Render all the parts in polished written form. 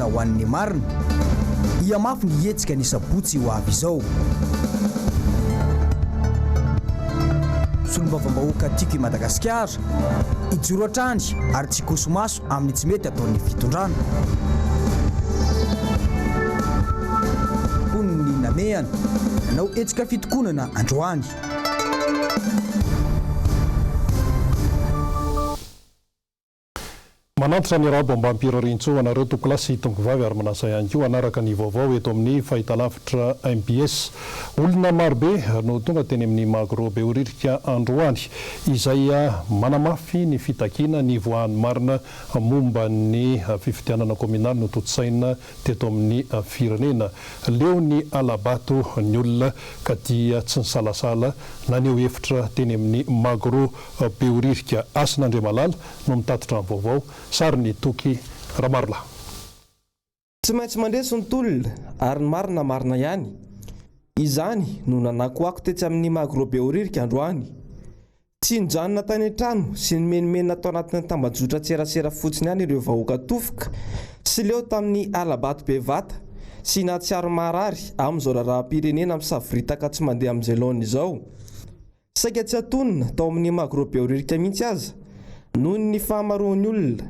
fitokonana ho an'ny marina. Hihamafy ny hetsika ny sabotsy ho avy izao. Solombavambahoaka Tiako i Madagasikara, hijoro hatrany ary tsy hikoso-maso amin'ny tsy mety ataon'ny fitondrana. Mponin'i Namehana, nanao hetsika fitokonana androany. Manantitra ny arabo mba hampirarintsoa anareo tompokolahy sy tompokovavy ary manasa ihany koa hanaraka ny vaovao eto amin'ny fahitalavitra mbs. Olona marobe no tonga teny amin'ny Magro Behoririka androany izay manamafy ny fitakiana ny hivoahan'ny marina momba ny fifidianana kaominaly notontosaina teto amin'ny firenena. Leo ny hala-bato ny olona ka dia tsy nisalasala naneho hevitra teny amin'ny Magro Behoririka. Hasina Andriamalala no mitatitra ny vaovao, sarin'i Toky Ramarolahy. Tsy maintsy mandresy ny tolona ary ny marina marina ihany. Izany no nanakoako tetsy amin'ny Magro Behoririka androany. Tsy nijanona tany an-trano sy nimenomenona tao anatin'ny tambajotran-tserasera fotsiny ihany ireo vahoaka tofoka sy leo tamin'ny hala-bato bevata sy nahatsiaro marary amin'izao raharaham-pirenena misavoritaka tsy mandeha amin'izay laoniny izao. Saika tsy antonona tao amin'ny Magro Behoririka mihitsy aza noho ny fahamaroan'ny olona.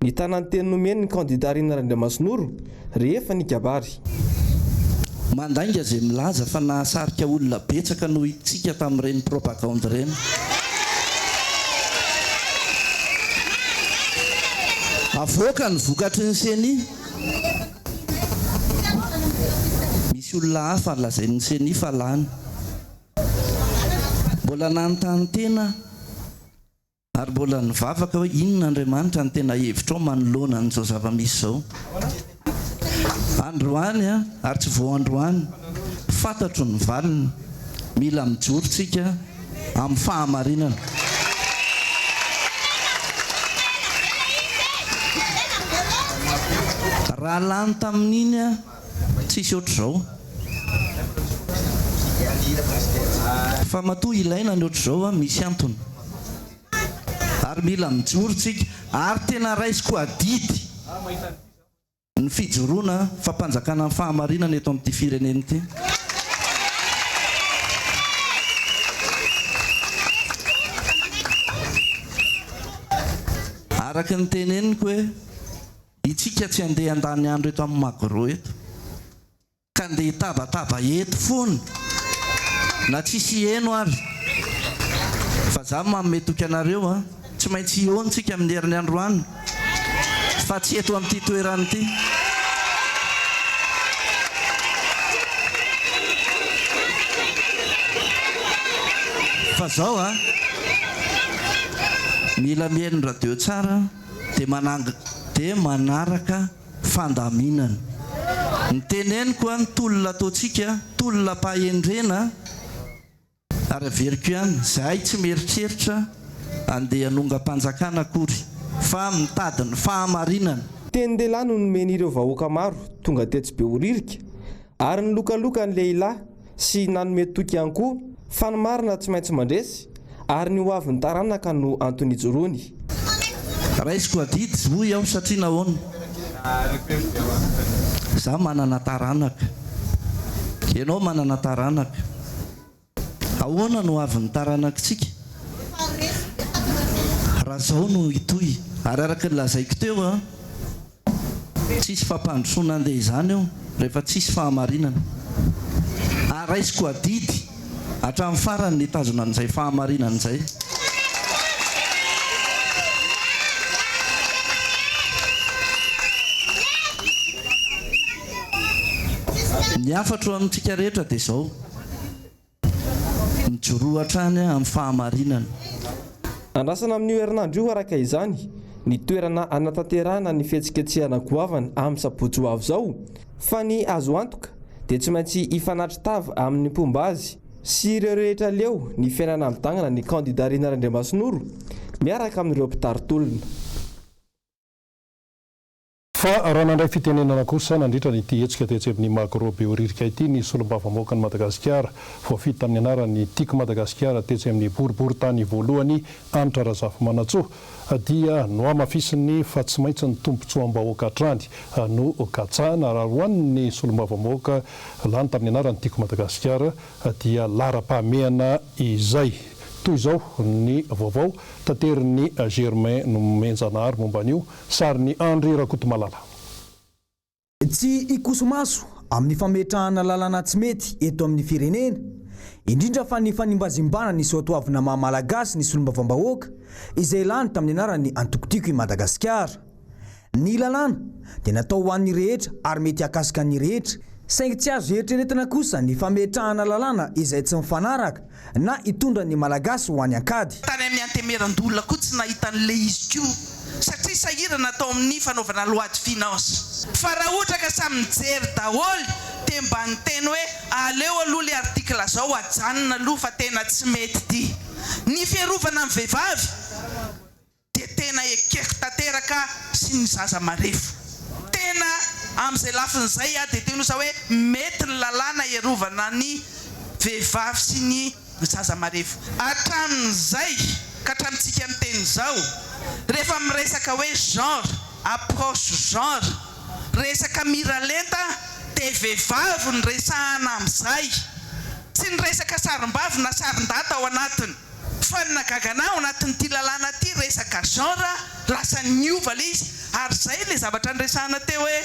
Nitana ny teny nomeny ny kandida Rina Randriamasinoro rehefa nikabary. Mandainga izay milaza fa nahasarika olona betsaka noho itsika tamin'ireny propagande ireny. Avoaka ny vokatry ny ceni. Misy olona hafa lazain'ny ceni fa lany. Mbola nanontany tena aho ary mbola nivavaka hoe inona Andriamanitra ny tena hevitrao manoloana an'izao zava-misy izao. Androany ary tsy vao androany, fantatro ny valiny, mila mijoro tsika amin'ny fahamarinana. Raha lany tamin'iny aho. Tsisy ohatr'izao. Fa matoa ilaina ny ohatr'izao an, misy antony. Ary mila mijoro tsika. Ary tena raisiko adidy ny fijoroana fampanjakana ny fahamarinana eto amin'ity firenena ity. Araka ny teneniko hoe. Itsika tsy andeha handany andro eto amin'ny magro eto ka andeha hitabataba eto foana na tsisy hiheno ary fa za manome toky anareo a, tsy maintsy hihaona tsika amin'ny heriny androany fa tsy eto amin'ity toerana ity. Fa zao a, mila mihaino radio tsara. dia manang dia manaraka fandaminana. Ny teneniko an, tolona ataontsika, tolona am-pahendrena, ary averiko ihany, zahay tsy mieritreritra andeha hanongam-panjakana akory, fa mitady ny fahamarinana. Tenin-dehilahy no nomen'ireo vahoaka maro tonga tetsy Behoririka ary nilokaloka ny lehilahy sy nanome toky ihany koa fa ny marina tsy maintsy mandresy ary ny ho avin'ny taranaka no antony ijoroany. Raisiko adidy hoy aho satria nahoana? Za manana taranaka, ianao manana taranaka, ahoana no avin'ny taranakitsika raha zao no hitohy? Ary araka ny lazaiko teo an, Tsisy fampandrosoana andeha izany eo rehefa tsisy fahamarinana. Ary raisiko adidy hatramin'ny farany ny hitazona an'izay fahamarinana izay. Ny hafatro amintsika rehetra dia izao. Mijoroa hatrany amin'ny fahamarinana. Andrasana amin'io herinandro io araka izany ny toerana hanatanterahana ny fihetsiketsehana goavana amin'ny sabotsy ho avy izao fa ny azo antoka dia tsy maintsy hifanatri-tava amin'ny mpomba azy sy ireo rehetra leo ny fiainana midangana ny kandida Rina Randriamasinoro miaraka amin'ireo mpitari-tolona. Fa raha nandray fitenenana kosa nandritra ity hetsika tetsy amin'ny Magro Behoririka ity ny solombavambahoakan'i Madagasikara voafidy tamin'ny anaran'ny Tiako Madagasikara tetsy amin'ny boriborintany voalohany Hanitra Razafimanantsoa dia nohamafisiny fa tsy maintsy ny tombontsoam-bahoaka hatrany no katsahina raha ho an'ny solombavambahoaka lany tamin'ny anaran'ny Tiako Madagasikara dia laharam-pahamehana izay. Toy izao ny vaovao taterin'i Germain Nomenjanahary momba an'io sarin'i Andry Rakotomalala. Tsy hikoso-maso amin'ny fametrahana lalàna tsy mety eto amin'ny firenena, indrindra fa ny fanimbazimbana ny soatoavina maha Malagasy ny solombavambahoaka izay lany tamin'ny anaran'ny antoko Tiako i Madagasikara. Ny lalàna dia natao ho an'ny rehetra ary mety hahakasika ny rehetra, saingy tsy azo eritreretina kosa ny fametrahana lalàna izay tsy mifanaraka na hitondra ny Malagasy ho any an-kady. Tany amin'ny antemeran-doholona koa tsy nahita an'ilay izy koa satria sahirana tao amin'ny fanaovana loi de finance. Fa raha ohatra ka samy mijery daholo dia mba niteny hoe aleo aloha ilay article zao ajanona aloha fa tena tsy mety ity. Ny fiarovana ny vehivavy. dia tena ekeko tanteraka sy ny zaza marefo. Tena amin'izay lafiny izay aho dia tena osa hoe mety ny lalàna hiarovana ny vehivavy sy ny zaza marefo. Hatramin'izay ka hatramintsika miteny izao, rehefa miresaka hoe genre, approche genre, resaka miralenta dia vehivavy no resahana amin'izay. Tsy ny resaka sarim-bavy na sarin-dahy tao anatiny. Fa ny nahagaga anah ao anatin'ity lalàna ity resaka genre lasa niova le izy ary zay le zavatra niresahana teo hoe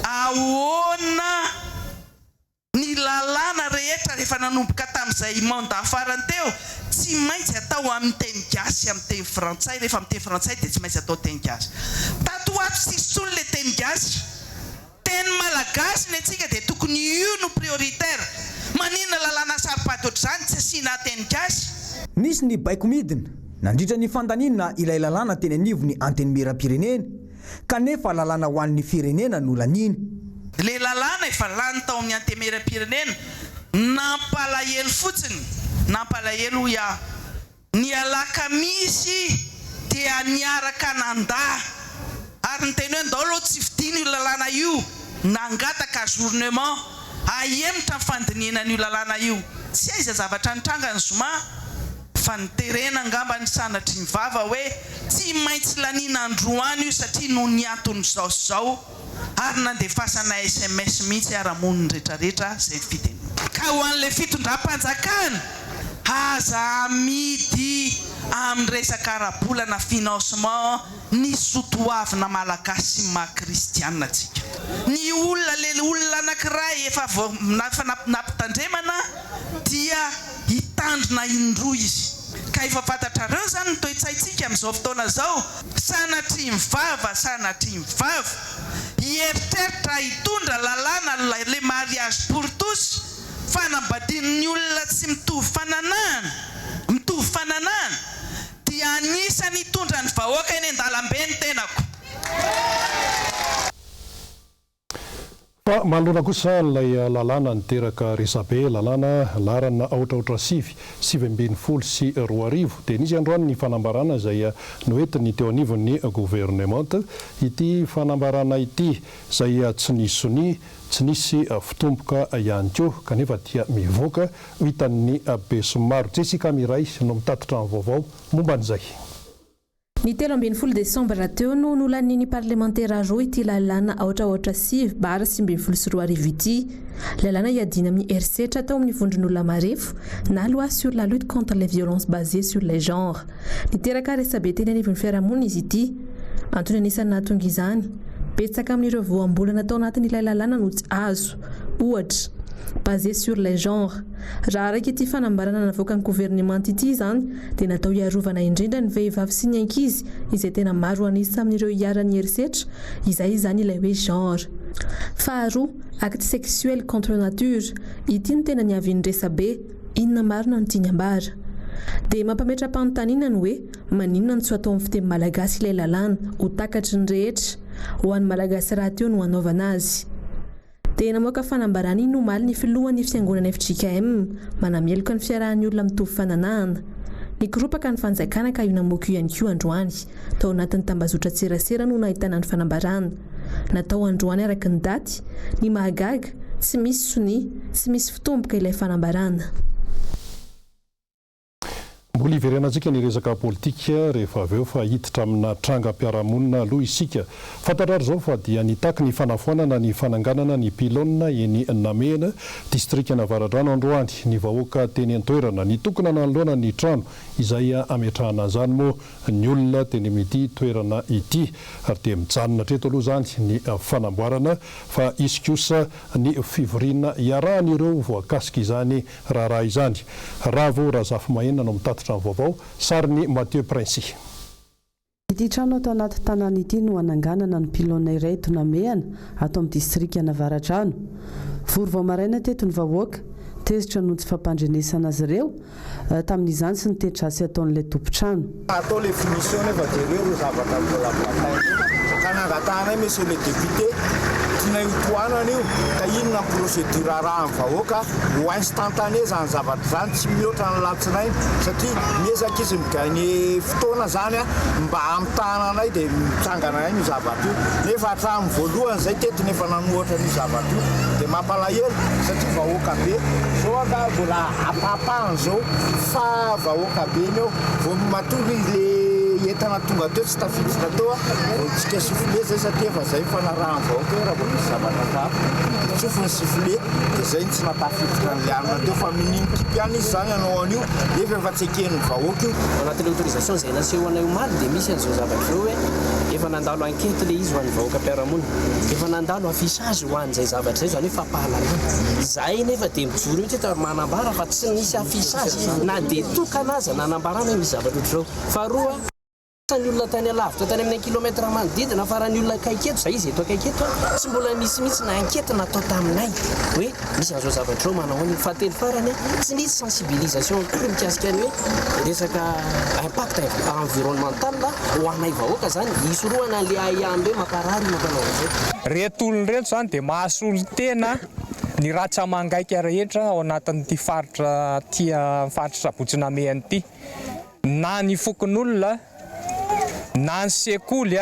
ahoana ny lalàna rehetra rehefa nanomboka tamin'izay mandat farany teo tsy maintsy atao amin'ny teny gasy sy amin'ny teny frantsay rehefa miteny frantsay dia tsy maintsy atao teny gasy tato ho ato tsisy intsony le teny gasy Teny malagasy ny antsika dia tokony io no prioritaire. Maninona lalàna saro-pady ohatr'izany tsy asiana teny gasy? Nisy ny baiko midina nandritra ny fandaniana ilay lalàna teny anivon'ny Antenimierampirenena, kanefa lalàna ho an'ny firenena no laniana. Ilay lalàna efa lany tao amin'ny Antemierampirenena, nampalahelo fotsiny, nampalahelo hoy aho. Ny alakamisy dia niaraka nandà ary niteny hoe ndao aloha tsy fidina io lalàna io, nangataka ajournement, ahemotra ny fandinihana an'io lalàna io. Tsy hay izay zavatra nitranga ny zoma fa noterena angamba ny sanatry ny vava hoe tsy maintsy laniana androany io satria noho ny antony izao sy izao. ary nandefasana sms mihitsy ara moa ny retraretra zay fiteny. Ka ho an'ilay fitondram-panjakana, aza amidy amin'ny resaka ara-bola na financement ny sotoavina malagasy sy ny maha kristianina antsika. Ny olona le olona anakiray efa efa nampitandremana dia hitandrina indroa izy. Ka efa fantatrareo izany ny toe-tsaintsika amin'izao fotoana izao. Sanatria ny vava, sanatria ny vava, hieritreritra hitondra lalàna le mariage pour tous, fanambadian'ny olona tsy mitovy fananahana, mitovy fananahana, dia anisany hitondra ny vahoaka eny an-dalambe ny tenako. Fa manoloana kosa ilay lalàna niteraka resabe, lalàna laharana aotra aotra sivy, 2019, dia nisy androany ny fanambarana izay noentin'ny teo anivon'ny governemanta. Ity fanambarana ity izay tsy nisy sonia, tsy nisy fitomboka ihany koa, kanefa dia mivoaka ho hitan'ny besinimaro. Jessica Miray no mitatitra ny vaovao momba an'izay. Ny 13 desambra teo no nolanian'ny parlemantera roa ity lalàna aotra aotra sivy bara 2019 ity. Lalàna hiadiana amin'ny herisetra atao amin'ny vondron'olona marefo na loi sur la lutte contre les violences basées sur les genres. Niteraka resabe teny anivon'ny fiarahamonina izy ity. Antony anisan'ny nahatonga izany, betsaka amin'ireo voambolana tao anatin'ilay lalàna no tsy azo. Ohatra, basées sur les genres. Raha araka ity fanambarana navoakan'ny governemanta ity izany dia natao hiarovana indrindra ny vehivavy sy ny ankizy izay tena maro an'isa amin'ireo iharan'ny herisetra, izay izany ilay hoe genre. Faharoa, acte sexuel contre nature, ity no tena niavian'ny resabe, inona marina no tiany ambara? Dia mampametra-panontaniana ny hoe maninona no tsy ho atao amin'ny fiteny malagasy ilay lalàna, ho takatry ny rehetra? Ho an'ny Malagasy rahateo no hanaovana azy. Dia namoaka fanambarana iny omaly ny filohan'ny fiangonana fjkm, manameloka ny fiarahan'ny olona mitovy fananahana. Nikoropaka ny fanjakana ka io namoaka io ihany koa androany. Tao anatin'ny tambazotran-tserasera no nahitana ny fanambarana. Natao androany araka ny daty. Ny mahagaga, tsy misy sonia, tsy misy fitomboka ilay fanambarana. Mbola hiverenantsika ny resaka politika rehefa avy eo fa hiditra amina trangam-piarahamonina aloha isika. Fantatra ary izao fa dia nitaky ny fanafoanana ny fananganana ny pylône eny Namehana, distrikan'Avaradrano androany ny vahoaka teny an-toerana. Nitokona nanoloana ny trano izay hametrahana an'izany moa ny olona teny amin'ity toerana ity ary dia mijanona hatreto aloha izany ny fanamboarana fa hisy kosa ny fivoriana iarahan'ireo voakasik'izany raharaha izany. Ravo Razafimahenina no mitatitra ny vaovao, sarin'i Mathieu Princi. Ity trano ato anaty tanàna ity no hananganana ny pylône iray eto Namehana, ato amin'ny distrikan'Avaradrano. Vory vao maraina teto ny vahoaka, tezitra noho ny tsy fampandrenesana azy ireo tamin'izany sy ny teti-dratsy ataon'ilay tompon-trano. Atao le finition nefa jereo ireo zavatra mbola bataina eo ka nangatahanay monsieur le député tianay ho tohanana io ka inona ny procédure arahan'ny vahoaka ho instantané zany zavatra zany tsy mihoatra ny latsinainy satria miezaka izy mi gagner fotoana zany mba hamitahana anay dia mitsangana ihany io zavatra io nefa hatramin'ny voalohany zay teto no efa nanohatra an'io zavatra io dia mampalahelo satria vahoaka be zao angaha mbola ampahapahany zao fa vahoaka be ny eo Vao matory le entana tonga teo tsy tafiditra teo a, vao nitsika sifflet zay satria efa zay nifanarahan'ny vahoaka hoe raha vao misy zavatra hafahafa de tsofy ny sifflet de zay no tsy nahatafiditra an'le alina teo fa minia mikipy ihany izy zany hanao an'io nefa efa tsy eken'ny vahoaka io. Ao anatin'ilay autorisation izay naseho anay omaly dia misy an'izao zavatra izao hoe efa nandalo enquête ilay izy ho an'ny vahoaka mpiara-monina, efa nandalo affichage ho an'izay zavatra izay, izany hoe fampahalalana. Izahay nefa dia mijoro mihitsy eto ary manambara fa tsy nisy affichage na dia tokana aza nanambarana hoe misy zavatra ohatr'izao. Faharoa, asa ny olona tany alavitra tany amin'ny un kilomètre manodidina fa raha ny olona akaiky eto, izay izy eto akaiky eto, tsy mbola nisy mihitsy na enquête natao taminay hoe misy an'izao zavatra izao manao ahoana io. Fahatelo farany, tsy nisy sensibilisation akory mikasika ny hoe resaka impact environnemental ho anay vahoaka izany, hisorohana an'ilay ahiahy hoe mamparary io mampanao an'izao. Ireto olona ireto izany dia mahasolo tena ny ratsa-mangaika rehetra ao anatin'ity faritra aty faritra Sabotsy Namehana ity, na ny fokonolona, na ny sekoly,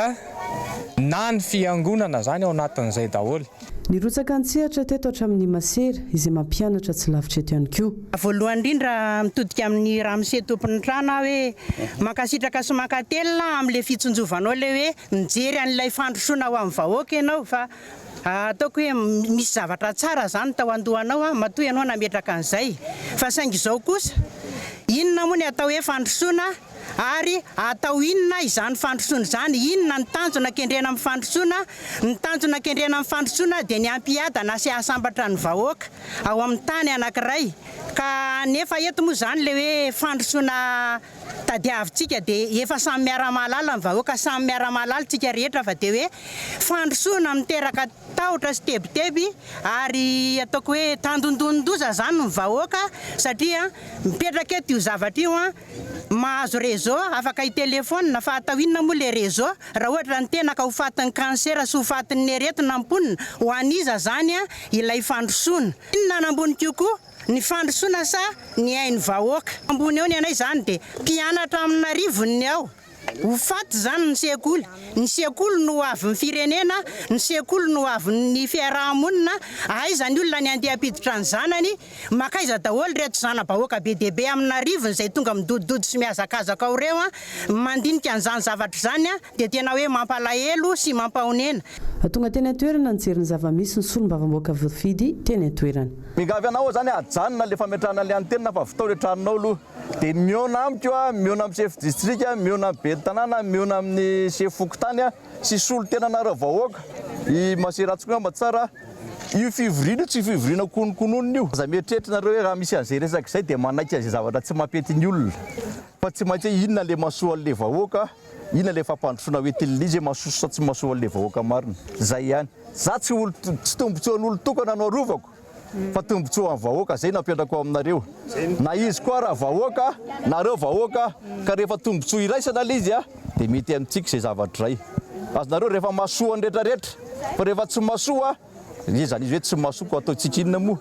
na ny fiangonana izany ao anatin'izay daholo. Nirotsaka an-tsehatra teto hatramin'ny masera izay mampianatra tsy lavitra eto ihany koa. Voalohany indrindra mitodika amin'ny ramose tompon'ny trano aho hoe mankasitraka sy mankatelina amin'ilay fitsinjovanao ilay hoe mijery an'ilay fandrosoana ho amin'ny vahoaka ianao fa ataoko hoe misy zavatra tsara izany tao an-dohanao an, matoa ianao nametraka an'izay. Fa saingy izao kosa, inona moa ny atao hoe fandrosoana ary atao inona izany fandrosoana izany? Inona ny tanjona kendrena amin'ny fandrosoana? Ny tanjona kendrena amin'ny fandrosoana dia ny hampiadana sy hahasambatra ny vahoaka ao amin'ny tany anankiray. Ka nefa eto moa izany ilay hoe fandrosoana tadiavintsika dia efa samy miara-mahalala ny vahoaka, samy miara-mahalala isika rehetra fa dia hoe fandrosoana miteraka tahotra sy tebiteby ary ataoko hoe tandindonin-doza izany ny vahoaka satria mipetraka eto io zavatra io an, mahazo réseau afaka hi-téléphone fa atao inona moa ilay réseau raha ohatra ny tena ka ho fatin'ny cancer sy ho fatin'ny aretina ny mponina, ho an'iza izany ilay fandrosoana? Inona no ambony kokoa? Ny fandrosoana sa ny ain'ny vahoaka? Ambony eo ny anay izany dia mpianatra amin'arivony ny ao. Ho faty izany ny sekoly. Ny sekoly no ho avin'ny firenena, ny sekoly no ho avin'ny fiaraha-monina. Aiza ny olona ny andeha hampiditra ny zanany? Mankaiza daholo ireto zana-bahoaka be dia be amin'arivony izay tonga midodododo sy mihazakazaka ao ireo? Mandinika an'izany zavatra izany dia tena hoe mampalahelo sy mampahonena. Tonga teny an-toerana nijery ny zava-misy ny solombavambahoaka voafidy teny an-toerana. Miangavy anao aho zany ajanona le fametrahana le antenne fa vitao le tranonao aloha de mihaona amiko a, mihaona amin'ny chef district, mihaona amin'ny ben'ny tanàna, mihaona amin'ny chef fokontany a, sy solontenanareo vahoaka i Masera Ratsikoangamba tsara io fivoriana io tsy fivoriana kononkononina io. Aza mieritreritra nareo hoe raha misy an'izay resaka izay dia manaiky an'izay zavatra tsy mampety ny olona fa tsy maintsy hoe inona le mahasoa an'le vahoaka, inona le fampandrosoana hoentin'le izy hoe mahasoa sa tsy mahasoa an'le vahoaka marina. Zay ihany. Za tsy olo tsy tombotsoan'olon-tokana no arovako fa tombotsoan'ny vahoaka, zay no apetrako aminareo. Na izy koa ara vahoaka, nareo vahoaka, ka rehefa tombotsoa iraisana le izy dia mety amintsika izay zavatra izay. Azonareo rehefa mahasoa ny retraretra, fa rehefa tsy mahasoa. Iza izy hoe tsy mahasoa ko ataontsika inona moa?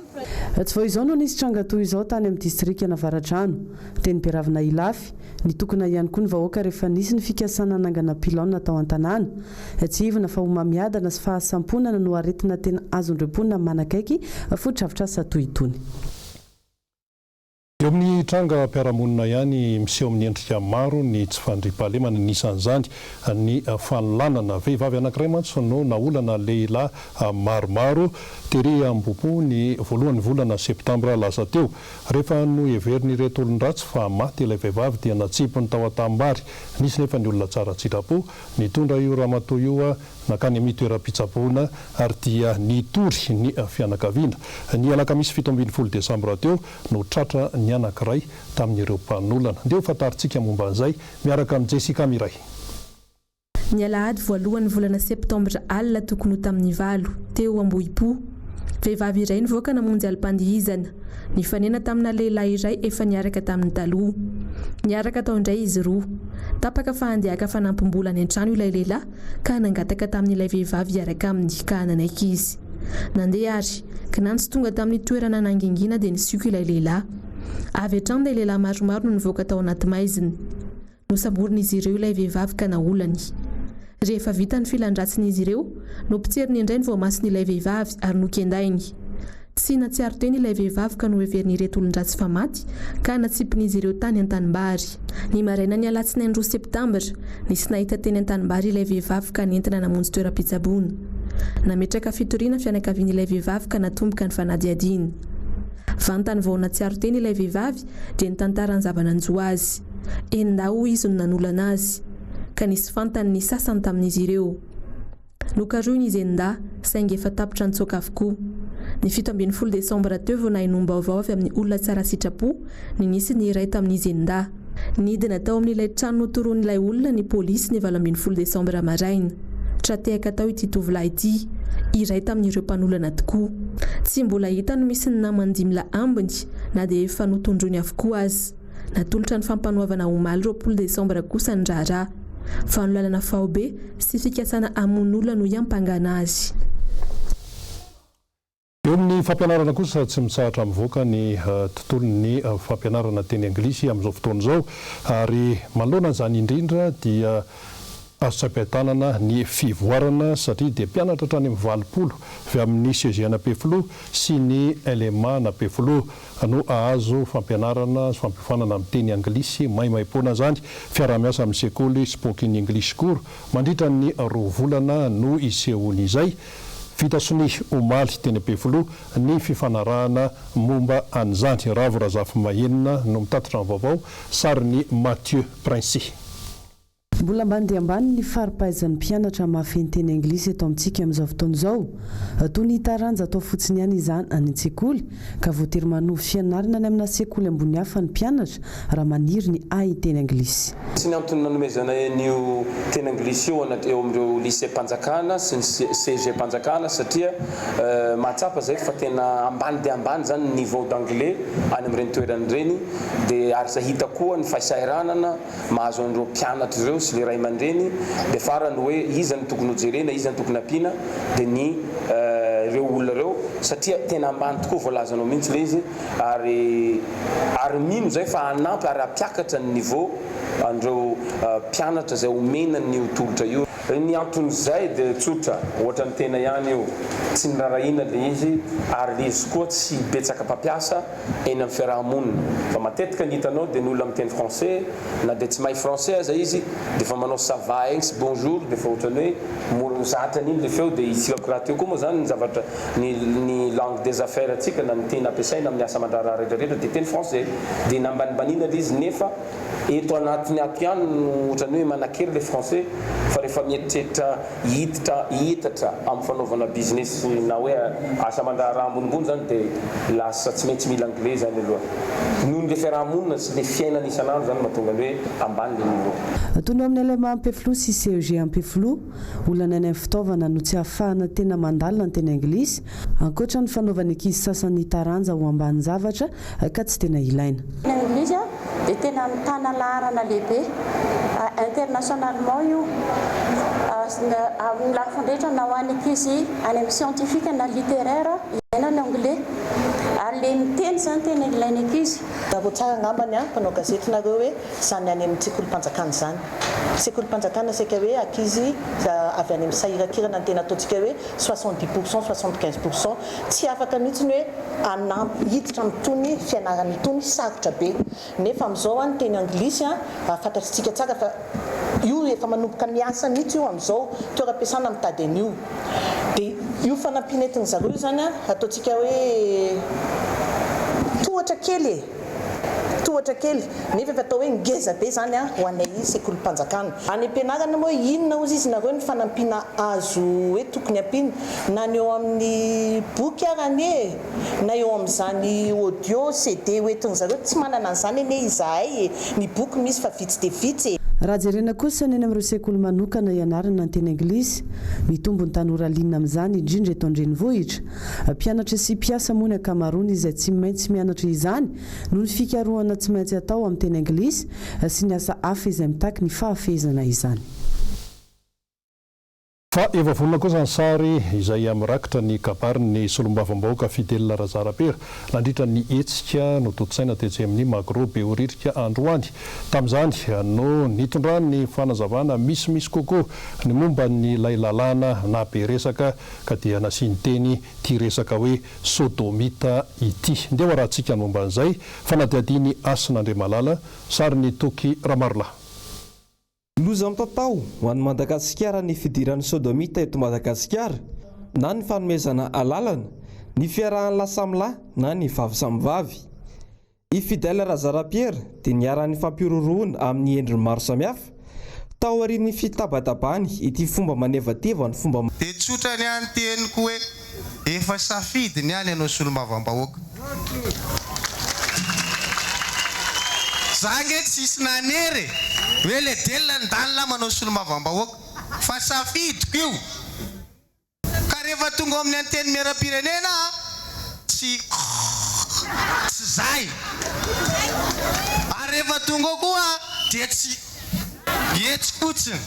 Tsy vao izao no nisy tranga toy izao tany amin'ny distrikan'Avaradrano, teny Beravina Ilafy. Nitokona ihany koa ny vahoaka rehefa nisy ny fikasana hanangana pylône tao an-tanàna. Tsiahivina fa homamiadana sy fahasamponana no aretina tena azon'ireo mponina manakaiky fotodrafitrasa toy itony. Eo amin'ny trangam-piarahamonina ihany, miseho amin'ny endrika maro ny tsy fandriampahalemana, anisan'izany ny fanolanana. Vehivavy anankiray mantsy no naolana lehilahy maromaro tery Ambohipo ny voalohan'ny volana septambra lasa teo. Rehefa noheverin'ireto olon-dratsy fa maty ilay vehivavy dia natsipiny tao an-tanimbary. Nisy nefa ny olona tsara sitrapo nitondra io ramatoa io Nankany amin'ny toeram-pitsaboana ary dia nitory ny fianakaviana. Ny alakamisy 17 desambra teo no tratra ny anankiray tamin'ireo mpanolana. Ndeha ho fantarintsika momba an'izay miaraka amin'i Jessica Miray. Ny alahady voalohan'ny volana septambra alina tokony ho tamin'ny valo, teo Ambohipo. Vehivavy iray nivoaka namonjy alim-pandihizana. Nifanena tamina lehilahy iray efa niaraka taminy taloha. Niaraka tao indray izy roa. Tapaka fa handeha haka fanampim-bola any an-trano ilay lehilahy ka nangataka tamin'ilay vehivavy hiaraka aminy ka nanaiky izy. Nandeha ary, kinanjo tonga tamin'ny toerana nangingina dia nisioka ilay lehilahy. Avy hatrany dia lehilahy maromaro no nivoaka tao anaty maizina. Nosamborin'izy ireo ilay vehivavy ka naolany. Rehefa vita ny filan-dratsin'izy ireo, nopotseriny indray ny voamason'ilay vehivavy ary nokendainy. Tsy nahatsiaro tena ilay vehivavy ka noheverin'ireto olon-dratsy fa maty ka natsipin'izy ireo tany an-tanimbary. Ny marainan'ny alatsinainy roa septambra, nisy nahita teny an-tanimbary ilay vehivavy ka nentina namonjy toeram-pitsaboana. Nametraka fitoriana fianakavian'ilay vehivavy ka natomboka ny fanadihadiana. Vantany vao nahatsiaro tena ilay vehivavy dia nitantara ny zava-nanjo azy. Enin-dahy hoy izy no nanolana azy. Ka nisy fantany ny sasany tamin'izy ireo. Nokarohina izy enin-dahy, saingy efa tapitra nitsoaka avokoa. Ny 17 desambra teo vao nahenoam-baovao avy amin'ny olona tsara sitrapo ny nisy ny iray tamin'izy enin-dahy. Nidina tao amin'ilay trano notoroan'ilay olona ny polisy ny 18 desambra maraina. Tra-tehaka tao ity tovolahy ity, iray tamin'ireo mpanolana tokoa. Tsy mbola hita ny misy ny namany dimy lahy ambiny na dia efa notondroiny avokoa aza. Natolotra ny fampanoavana omaly 20 desambra kosa ny raharaha. Fanolanana faobe sy fikasana hamono olona no iampangana azy. Eo amin'ny fampianarana kosa, tsy mitsahatra mivoaka ny tontolon'ny fampianarana teny anglisy amin'izao fotoana izao ary manoloana an'izany indrindra dia azo tsapain-tanana ny fivoarana satria dia mpianatra hatrany amin'ny 80 avy amin'ny CEG an'Ampefiloha sy ny LMA an'Ampefiloha no hahazo fampianarana sy fampiofanana amin'ny teny anglisy maimaimpoana izany. Fiaraha-miasa amin'ny sekoly Spoken English Guru mandritra ny roa volana no hisehoan'izay. Vita sonia omaly teny Ampefiloha ny fifanarahana momba an'izany. Ravo Razafimahenina no mitatitra ny vaovao, sarin'i Mathieu Princi. Mbola ambany dia ambany ny fari-pahaizan'ny mpianatra mahafehy ny teny anglisy eto amintsika amin'izao fotoana izao. Toy ny taranja atao fotsiny ihany izany any an-tsekoly, ka voatery manovo fianarana any amina sekoly ambony hafa ny mpianatra raha maniry ny hahay teny anglisy. Tsy ny antony nanomezanay an'io teny anglisy io eo amin'ireo lycée-mpanjakana sy ny ceg-mpanjakana satria mahatsapa izahay fa tena ambany dia ambany izany ny niveau d'anglais any amin'ireny toerana ireny dia ary izay hita koa ny fahasahiranana mahazo an'ireo mpianatra ireo sy le ray aman-dreny dia farany hoe iza no tokony ho jerena, iza no tokony ampiana dia ny ireo olona ireo satria tena ambany tokoa voalazanao mihitsy le izy ary ary mino zay fa hanampy ary hampiakatra ny niveau an'ireo mpianatra izay omena an'io tolotra io. Ny anton'izay dia tsotra, ohatran'ny tena ihany io, tsy nirarahiana le izy ary le izy koa tsy betsaka mpampiasa, eny amin'ny fiaraha-monina fa matetika ny hitanao dia ny olona miteny français na dia tsy mahay français aza izy dia efa manao ça va egny sy bonjour dia efa ohatran'ny hoe mora zatra an'iny le feo dia isika rahateo koa moa zany ny zavatra ny ny langue des affaires antsika na ny teny ampiasaina amin'ny asa aman-draharaha rehetra rehetra dia teny français dia nambanimbaniana le izy nefa eto anatiny ato ihany no ohatran'ny hoe manan-kery le français fa rehefa mieritreritra hiditra hihitatra amin'ny fanaovana business na hoe asa aman-draharaha ambonimbony zany dia lasa tsy maintsy mila anglais zany aloha noho ny le fiaraha-monina sy le fiainana isan'andro zany mahatonga ny hoe ambany le niveau. Toy ny ao amin'ny LMA Ampefiloha sy CEG Ampefiloha, olana any amin'ny fitaovana no tsy ahafahana tena mandalina ny teny anglisy, ankoatra ny fanaovan'ny ankizy sasany taranja ho ambanin-javatra ka tsy tena ilaina. Ny anglisy dia tena mitana laharana lehibe internationalement io. Amin'ny lafiny rehetra na ho an'ny ankizy any amin'ny scientifique na littéraire, ilaina ny anglais. Ary ilay miteny izany tena ilain'ny ankizy. Bravo tsara angambany an, mpanao gazety nareo hoe zany any amin'ny sekolim-panjakana izany. Sekolim-panjakana saika hoe ankizy avy any amin'ny sahirankirana ny tena ataontsika hoe 70 pour cent, 75 pour cent. Tsy afaka mihitsy ny hoe hanampy hiditra amin'itony fianarana itony, sarotra be. Nefa amin'izao an, ny teny anglisy an, fantatritsika tsara fa io efa manomboka miasa mihitsy io amin'izao, toeram-piasana mitady an'io. Dia io fanampiana entin-dry zareo io izany an, ataontsika hoe tohatra kely e! Tohatra kely, nefa efa atao hoe ngeza be izany an, ho anay sekolim-panjakana. Any am-pianarana moa inona hozy izy nareo ny fanampiana azo hoe tokony ampiana, na ny eo amin'ny boky ara anie e! Na eo amin'izany audio, CD hoentin zareo, tsy manana an'izany anie izahay e! Ny boky misy fa vitsy dia vitsy e! Raha jerena kosa ny any amin'ireo sekoly manokana ianarana ny teny anglisy, mitombo ny tanora liana amin'izany indrindra eto an-drenivohitra. Mpianatra sy mpiasa moa ny ankamaroany izay tsy maintsy mianatra izany noho ny fikarohana tsy maintsy atao amin'ny teny anglisy sy ny asa hafa izay mitaky ny fahafehezana izany. Fa efa vonona kosa ny sary izay mirakitra ny kabarin'ny solombavambahoaka Fidèle Razarapera nandritra ny hetsika notontosaina tetsy amin'ny Magro Behoririka androany. Tamin'izany no nitondrany ny fanazavana misimisy kokoa ny momba an'ilay lalàna nahabe resaka ka dia nasiany teny ity resaka hoe sodomita ity. Ndeha ho arahantsika ny momba an'izay fanadihadian'i Hasina Andriamalala, sarin'i Toky Ramarolahy. Loza mitatao ho an'i Madagasikara ny fidiran'ny sodomita eto Madagasikara na ny fanomezana alalana ny fiarahan'ny lahy samy lahy na ny vavy samy vavy. I Fidèle Razarapiera dia niharan'ny fampihorohoroana amin'ny endriny maro samihafa taorian'ny fitabatabany ity fomba manevateva ny fomba Dia tsotra ny ahy ny teniko hoe efa safidy ny ahy ny hanao solombavambahoaka. Za ange tsisy nanery e! Hoe le del ny dal manao solombavambahoaka fa safidiko io. Ka rehefa tonga ao amin'ny antenimierampirenena aho tsy tsy zay. Ary rehefa tonga ao koa aho dia tsy etsy fotsiny.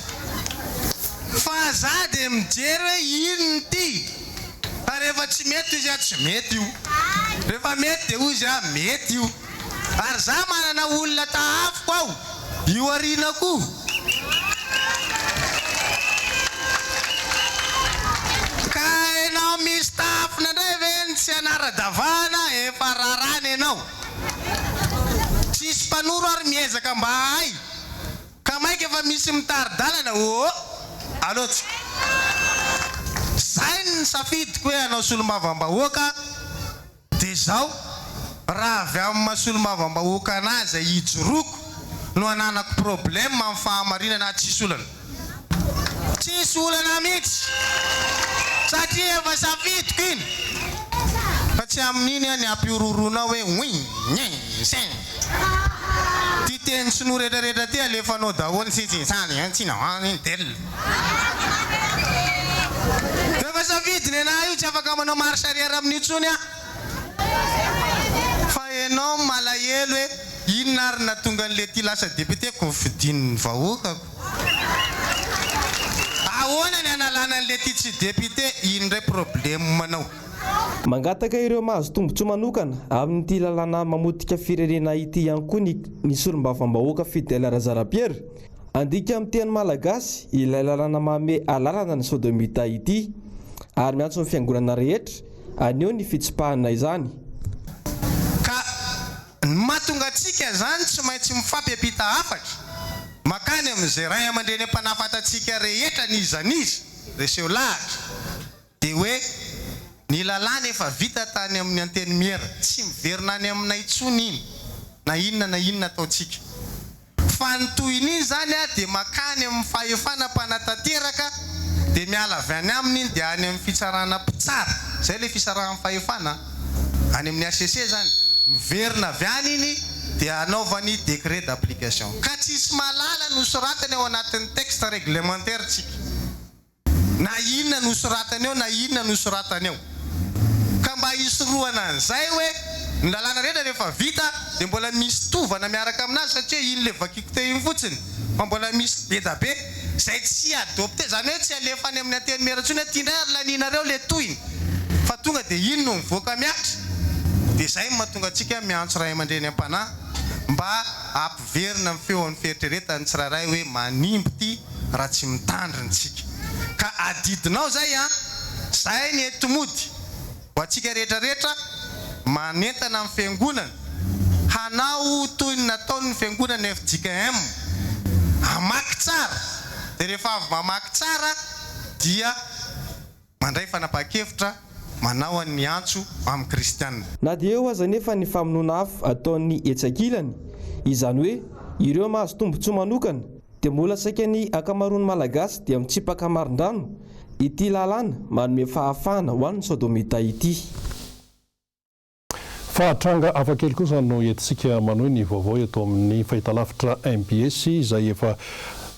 Fa za dia mijery hoe inona ity. Fa rehefa tsy mety hozy aho tsy mety io. Rehefa mety dia hozy aho mety io. Ary za manana olona tahafiko ao io aoriana koa. Ka enao misy tahafina ndray ve ny tsy hanara-davahana efa rarana enao. Tsisy mpanoro ary miezaka mba hahay. Ka maika fa misy mitari-dalana oo aleo tsy Zay ny safidiko hoe hanao solombavambahoaka de zao raha avy amin'ny maha solombavambahoaka anah zay hijoroako no ananako problème amin'ny fahamarinana tsisy olana. Tsisy olana mihitsy satria efa safidiko iny fa tsy amin'iny aho ny hampihorohoronao hoe oui, nien, sen. Ty teny sinoa rehetra rehetra ty alefanao daholo tsy tsy sany an tsy na an del. Efa safidy nenaha io tsy afaka manao marche arrière amin'io tsony aho. Fa enao malahelo hoe inona ary nahatonga an'le ty lasa député ko fidin'ny vahoaka ko. Ahoana ny analana an'le ty tsy député iny ndray problème nao. Mangataka ireo mahazo tombontsoa manokana amin'ity lalàna mamotika firenena ity ihany koa ny ny solombavambahoaka Fidèle Razarapiera. Handika amin'ny teny malagasy ilay lalàna manome alalana ny sodomita ity ary miantso ny fiangonana rehetra haneho ny fitsipahana izany. Ka ny mahatonga antsika izany tsy maintsy mifampiampita hafatra makany amin'izay ray aman-dreny am-panahy fantatsika rehetra n'iza n'iza, reseho lahatra. Dia hoe ny lalàna efa vita tany amin'ny antenimiera, tsy miverina any aminay intsony iny na inona na inona ataontsika. Fa ny tohin'iny izany dia makany amin'ny fahefana mpanatanteraka dia miala avy any aminy iny dia any amin'ny fitsarana mpitsara, izay ilay fisarahan'ny fahefana an, any amin'ny hcc izany, miverina avy any iny dia anaovany décret d'application. Ka tsisy mahalala ny hosoratany ao anatin'ny texte réglementaire tsika. Na inona no soratany eo na inona no soratany eo. Ka mba hisorohana an'izay hoe ny lalàna rehetra rehefa vita dia mbola misy tovana miaraka aminazy satria iny le vakiko teo iny fotsiny. Fa mbola misy be da be izay tsy adopter, izany hoe tsy alefa any amin'ny antenimiera intsony hoe ity indray ary lanianareo ilay tohiny fa tonga dia iny no mivoaka mihatra. Dia izay no mahatonga antsika miantso ray aman-dreny am-panahy mba hampiverina ny feon'ny fieritreretan'ny tsirairay hoe manimba ity raha tsy mitandrina isika. Ka adidinao izay an! Izay ny enti-mody. Ho antsika rehetra rehetra, manentana ny Fiangonana hanao toy ny nataon'ny Fiangonana fjkm, hamaky tsara, dia rehefa avy mamaky tsara dia mandray fanapahan-kevitra manao an'ny antso amin'ny Kristiana. Na dia eo aza anefa ny famonoana afo ataon'ny etsy ankilany, izany hoe ireo mahazo tombontsoa manokana, dia mbola saika ny ankamaroan'ny Malagasy dia mitsipaka marindrano Ity lalàna manome fahafahana ho an'ny Sodomita ity. Fa tranga hafakely kosa no entintsika manohy ny vaovao eto amin'ny fahitalavitra mbs izay efa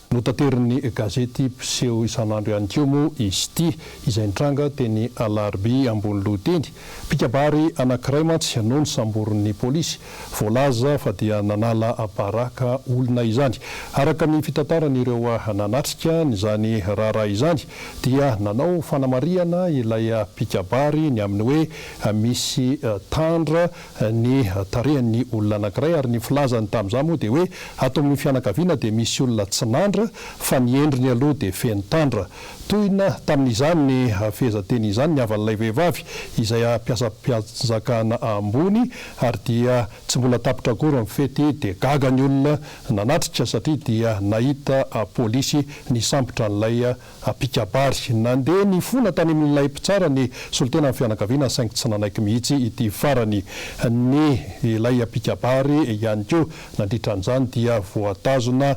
notaterin'ny gazety mpiseho isan'andro ihany koa moa izy ity, izay nitranga teny Alarobia Amboniloha teny. Mpikabary anankiray mantsy no nosamborin'ny polisy. Voalaza fa dia nanala baraka olona izany. Araka ny fitantaran'ireo nanatrika izany raharaha izany dia nanao fanamarihana ilay mpikabary ny amin'ny hoe misy tandra ny tarehan'ny olona anankiray ary ny filazany tamin'izany moa dia hoe ato amin'ny fianakaviana dia misy olona tsy nandra fa ny endriny aloha dia feno tandra. Tohina tamin'izany fehezanteny izany ny havan'ilay vehivavy izay mpiasam-panjakana ambony ary dia tsy mbola tapitra akory ny fety dia gaga ny olona nanatrika satria dia nahita polisy nisambotra an'ilay mpikabary. Nandeha nifona tany amin'ilay mpitsara ny solontenan'ny fianakaviana saingy tsy nanaiky mihitsy ity farany. Ny ilay mpikabary ihany koa nandritra an'izany dia voatazona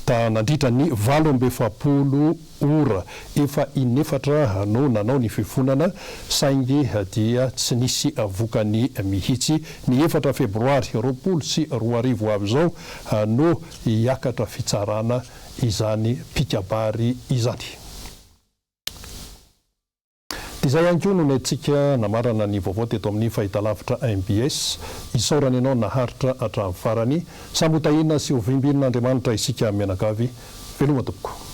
nandritra ny 48 ora. Efa in'efatra no nanao ny fifonana saingy dia tsy nisy vokany mihitsy. Ny efatra febroary 2020 ho avy izao no hiakatra fitsarana izany mpikabary izany. Dia izay ihany koa no nentintsika namarana ny vaovao teto amin'ny fahitalavitra mbs. Isaorana ianao naharitra hatramin'ny farany. Samy ho tahiana sy ho vimbin'Andriamanitra isika mianakavy. Veloma tompoko.